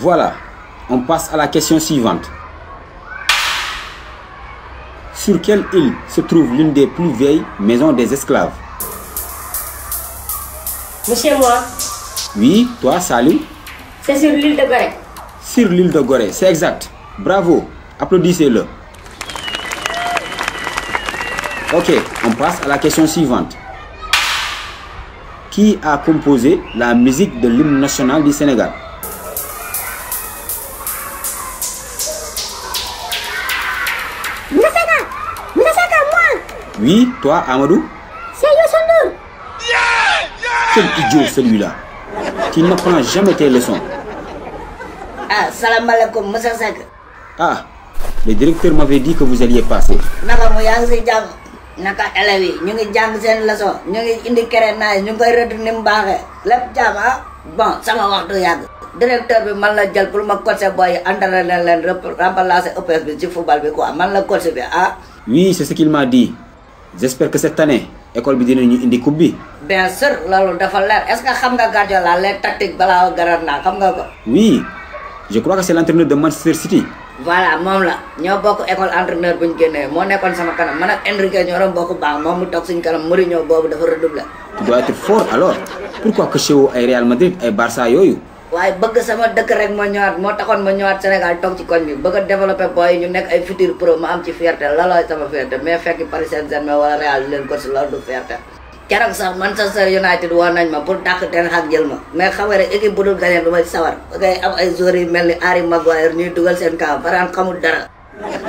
Voilà, on passe à la question suivante. Sur quelle île se trouve l'une des plus vieilles maisons des esclaves? Monsieur, moi. Oui, toi, Salut? C'est sur l'île de Gorée. Sur l'île de Gorée, c'est exact. Bravo, applaudissez-le. Ok, on passe à la question suivante. Qui a composé la musique de l'hymne national du Sénégal? Oui, toi, Amadou? C'est Youssou Ndour. Quel idiot celui-là. Tu n'apprends jamais tes leçons. Ah, salam alaikum, monsieur Seck. Ah, le directeur m'avait dit que vous alliez passer. Naka mu yaa ngi si jàng naka élèves yi ñu ngi jàng seen leçon ñu ngi indi crénage ñu ngi koy rëdd ni mu baaxee lépp jàmm ah. Bon sama waxtu yàgg. Directeur bi man la jël pour ma coacher boy entraîner leen remplacer EPS bi ci football bi quoi man la coach bi ah. Oui, c'est ce qu'il m'a dit. J'espère que cette année, l'école bi dina ñu indi coupe bi. Bien sûr, loolu dafa leer. Est-ce que xam nga Guardiola les tactiques balaa garan naa xam nga ko? Oui, je crois que c'est l'entraîneur de Manchester City. Voilà, moom la ñoo bokk école entraîneur bu ñu génnee moo nekkoon sama kanam man ak Enrique ñoo doon bokk baax moom mu toog suñu kanam Mourinho boobu dafa redoubler. Tu dois être fort alors. Pourquoi que chez ay Real Madrid ay Barça yooyu? waaye bëgg sama dëkk rek moo ñëwaat moo taxoon ma ñëwaat Sénégal toog ci koñ bi bëgg a développer boy ñu nekk ay futur pro ma am ci fierté loolooy sama fierté mais fekk Paris Saint-Germain wala Real leen ko si loolu du fierté. keroog sax Manchester United woon nañ ma pour dàq Ten Hag jël ma mais xam nga rek équipe bu dul gagné du ma ci sawar ngay am ay joueurs yu mel ni Harry Maguire ñuy dugal seen camp Varane xamul dara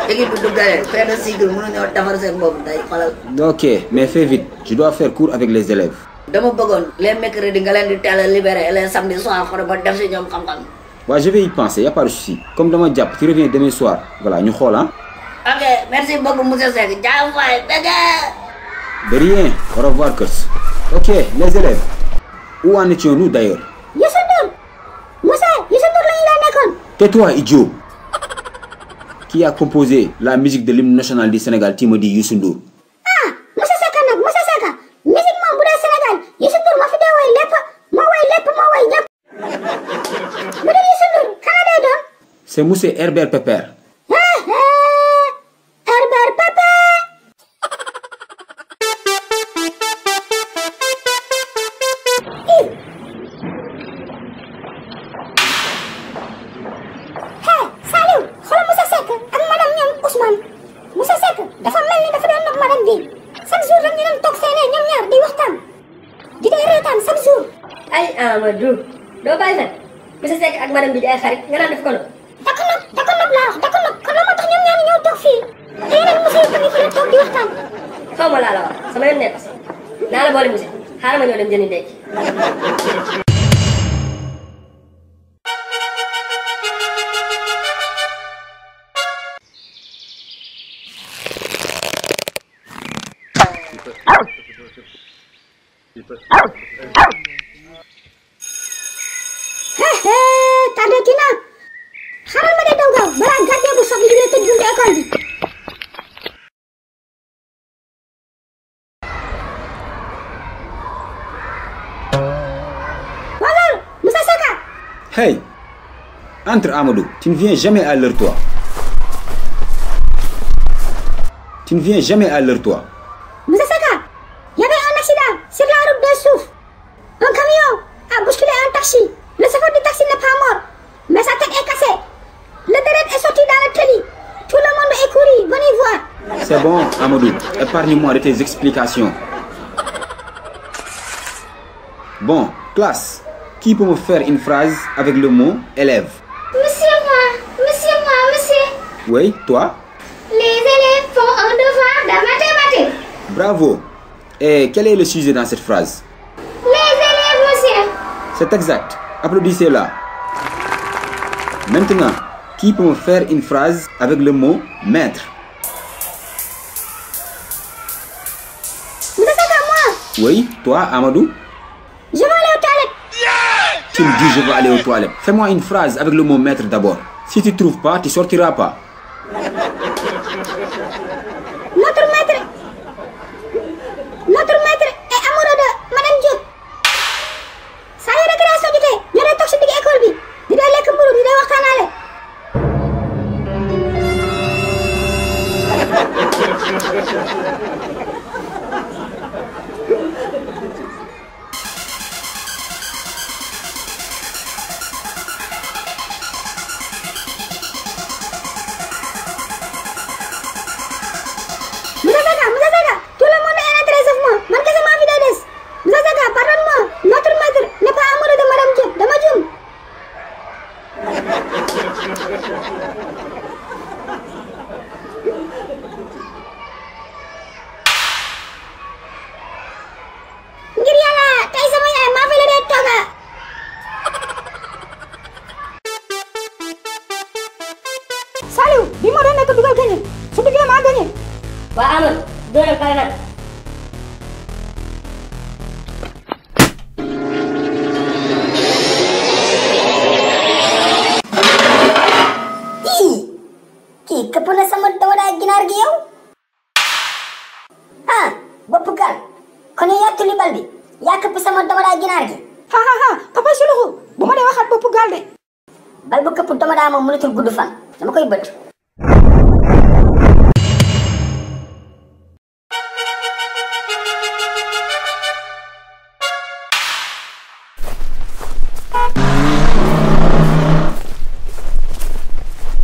équipe bu dul gagné fin de cycle mënuñoo defar seen bopp day xolal. Ok, mais fais vite, je dois faire cours avec les élèves. dama bëggoon les mercredis nga leen di teel a libéré et les samedis soir xool ba def si ñoom xam-xam. Ouais, je vais y penser, y a pas de souci. Comme dama jàpp, tu reviens demain soir. Voilà, ñu xool hein. Ok, merci beaucoup monsieur Seck jaay waay dégg. De rien, au revoir Kurs. Ok, les élèves. Où en étions-nous d'ailleurs? Youssou Ndour. Moussa, Youssou Ndour lañu la nekkoon. Tais-toi, idiot. Qui a composé la musique de l'hymne national du Sénégal? Tu me dis Youssou Ndour. Ah, Moussa Seck nag Moussa Seck musique moom bu dee Sénégal Youssou Ndour moo fi dee woy lépp moo woy lépp moo woy ñëpp. bu dee Youssou Ndour xanaa day doon. C'est monsieur Herbert Pepper. Herbert Pepper. Saliou xoolal Moussa Seck ak madame ñoom Ousmane Moussa Seck dafa mel ni dafa doon nopp madame bi chaque jour rek ñu doon toog fee ñoom ñaar di waxtaan di day reetaan chaque jour. ay Amadou doo bàyyi fen Moussa Seck ak madame bi di ay xarit nga naan def ko noonu. da ko nopp laa wax da ko nopp kon moo tax ñoom ñaar ñëw toog fii te yeneen monsieur yi tamit fi la toog di waxtaan. xaw ma laa la wax sama yoon nekk si naa la boole monsieur xaaral ma ñëw dem jëndi ndékki. tardé tina xaaral ma de daw gaaw balaa gardien bu soog li dina tëj buntu école bi. voilà Moussa Seck. Hey, entre Amadou, tu ne viens jamais à l'heure toi. Tu ne viens jamais à l'heure toi. Moussa Seck, il y avait un accident sur la route des Souf. Un camion a bousculé un taxi. Le chauffeur du taxi n'est pas mort, mais sa tête est cassée. Le dérègle est sorti dans le télé. Tout le monde est couru, venez voir. C'est bon, Amadou, épargne-moi de tes explications. Bon, classe, qui peut me faire une phrase avec le mot élève? Monsieur. Oui, toi? Les élèves font un devoir de mathématiques. Bravo. Et quel est le sujet dans cette phrase? Les élèves, monsieur. C'est exact. Applaudissez-la. Maintenant, qui peut me faire une phrase avec le mot maître? Moussa Seck, moi. Oui, toi, Amadou? Je vais aller aux toilettes. Tu me dis je vais aller aux toilettes. Fais-moi une phrase avec le mot maître d'abord. Si tu ne trouves pas, tu sortiras pas. Notre maître est amoureux de Madame Diop. Saa yu récréation jotee ñoo doon toog si digg école bi di dee lekk mburu di dee waxtaan. Saliou bi moo doon nekk dugal gagné su duggee maa gagné. waa Amadou dóoral pare nag. kii këpp na sama doodaa ginaar gi yow. ah bopp gal kon yow yaa tulli bal bi yaa këpp sama doodaa ginaar gi. papa Suluxu bu ma dee waxaat bopp gaal de. bal bu këpp doodaa moom mënatul gudd fan dama koy bët.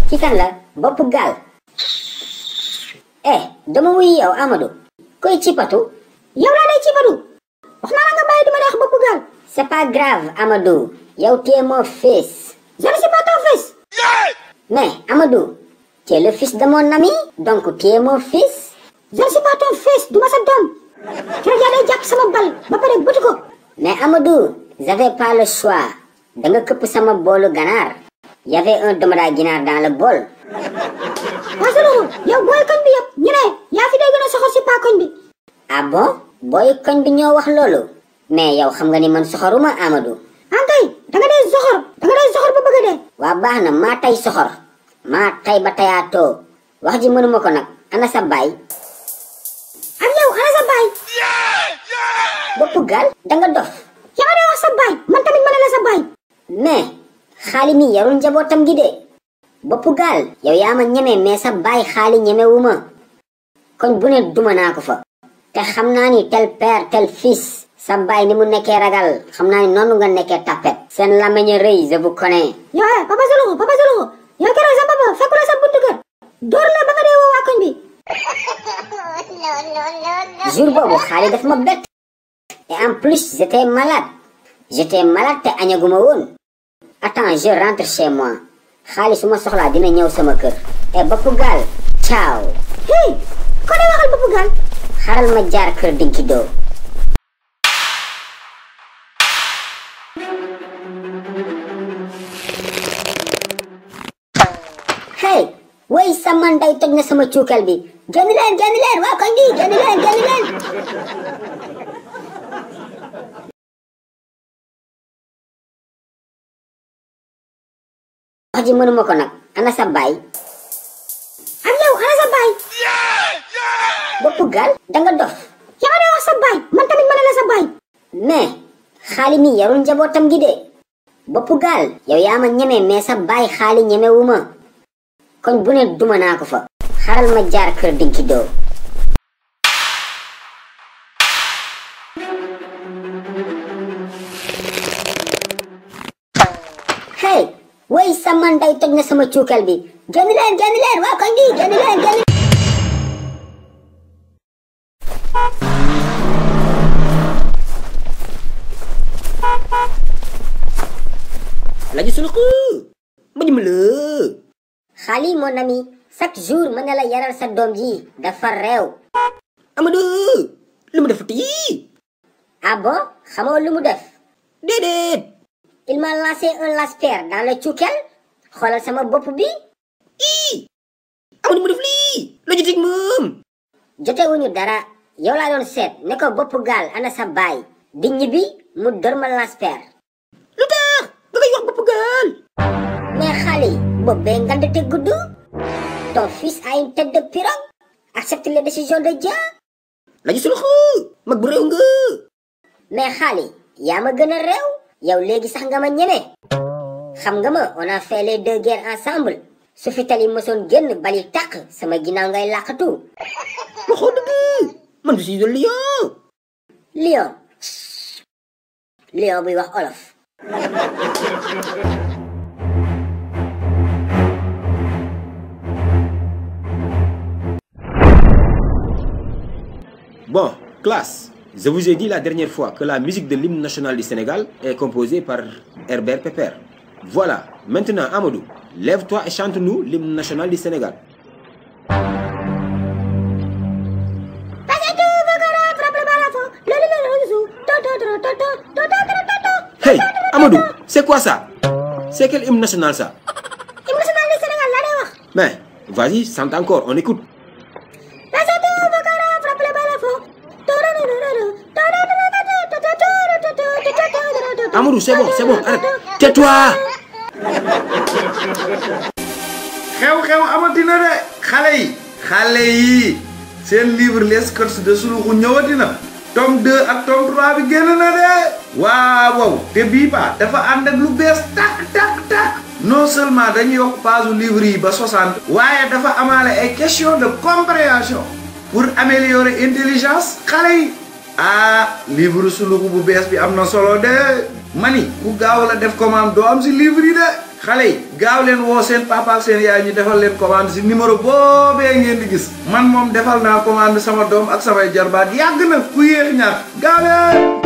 kii kan la bopp gaal. dama wuy yow Amadou. koy cipatu. yow laa lay cipatu. wax naa la nga bàyyi di ma wax bopp gaal. c'est pas grave Amadou. yow tu es mon fils. je ne suis pas ton fils. mais Amadou. tu es le fils de mon ami. donc tu es mon fils. je ne suis pas ton fils du ma sa doom. keroog yaa day jàpp sama bal ba pare bëtu ko. mais Amadou. j'avais pas le choix. da nga këpp sama boolu ganaar. y avait un domada ginaar dans le bol. waa Suluxu yow booy koñ bi yëpp ñu ne yaa fi dee gën a soxor si paa koñ bi. ah bon booy koñ bi ñoo wax loolu. mais yow xam nga ni man soxoruma Amadou. ankay da nga dee soxor ba bëgg a dee. waa baax na maa tay soxor. maa tay ba tayaatoo. wax ji mënuma ko nag ana sa baay. ak yow ana sa baay. boppu gaal da nga dof. yaa dee wax sa baay man tamit ma ne la sa baay. mais xaali mi yarul njabootam gi de. boppu gaal yow yaa ma ñeme mais sa baay xaali ñemewuma. koñ bu ne duma naa ko fa. te xam naa ni tel père tel fils. sa baay ni mu nekkee ragal xam naa ni noonu nga nekkee tapet. seen làmmiñ rëy je vous connais. yow papa Suluxu yow keroog sa papa fekku la sa buntu kër. door la ba nga dee woo waa koñ bi. jour boobu xaali daf ma bett. et en plus j'étais malade te añaguma woon. attends je rentre chez moi. xaali su ma soxlaa dina ñëw sama kër. et boppu gaal ciao. hey ko dee waxal boppu gaal. xaral ma jaar kër dinki doo. hey way sama nday toj na sama cuukal bi. génn leen waa koñ bi génn leen. wax ji mënuma ko nag ana sa baay. ak yow ana sa baay. boppu gaal da nga dof. yaa dee wax sa baay man tamit ma ne la sa baay. mais xaali mi yarul njabootam gi de. boppu gaal yow yaa ma ñeme mais sa baay xaali ñemewuma. koñ bu ne duma naa ko fa. xaral ma jaar kër dinki doo. hey way sama nday toj na sama cuukal bi. génn leen waa koñ bi génn leen. Lagi Suluxu ma dimbali la. xaali mon ami chaque jour mën na la yaral sa doom ji dafa réew. Amadou lu mu def tii. ah bon xamoo lu mu def. déedéet. il m'a lancé un lance-pierre dans le cuukal. xoolal sama bopp bi. Amadou mu def lii. loo jotee ak moom. jotewuñu dara. yow laa doon seet ne ko bopp gaal ana sa baay. di ñibbi mu dër ma lance-pierre. lu tax nga koy wax bopp gaal. mais xaali bopp bee ngand te gudd. ton fils a une tête de pirogue. accepte les décisions de Dieu. Lagi Suluxu mag bu réew nga. mais xaali yaa ma gën a réew. yow léegi sax nga ma ñeme. xam nga ma on a fait les deux guerres ensemble. su fi tali mosoon génn bali tàq sama ginnaaw ngay làqatu. waxoo dëgg. man je suis le lion. Lion. Lion buy wax olof. Bon, classe, je vous ai dit la dernière fois que la musique de l'hymne national du Sénégal est composée par Herbert Pepper. Voilà, maintenant Amadou, lève-toi et chante-nous l'hymne national du Sénégal. Hey, Amadou, c'est quoi ça? C'est quel hymne national ça? Hymne national du Sénégal la day wax. Mais, vas-y, chante encore, on écoute. Amadou, c'est bon, arrête. Tais-toi. xew amatina de xale yi seen livre les courses de Suluxu ñëwatina tome 2 ak tome 3 bi génn na de waaw te bii ba dafa ànd ak lu bees tak non seulement dañuy yokk page livre yi ba 60 waaye dafa amaale ay question de compréhension pour améliorer intelligence xale yi livre Suluxu bu bees bi am na solo de mani ku gaaw la def commande doo am si livre yi de xale yi gaaw leen woo seen papa ak seen yaay ñu defal leen commande si numéro boobee ngeen di gis man moom defal naa commande sama doom ak samay jarbaat yàgg na ku yéex ñaar gaaw leen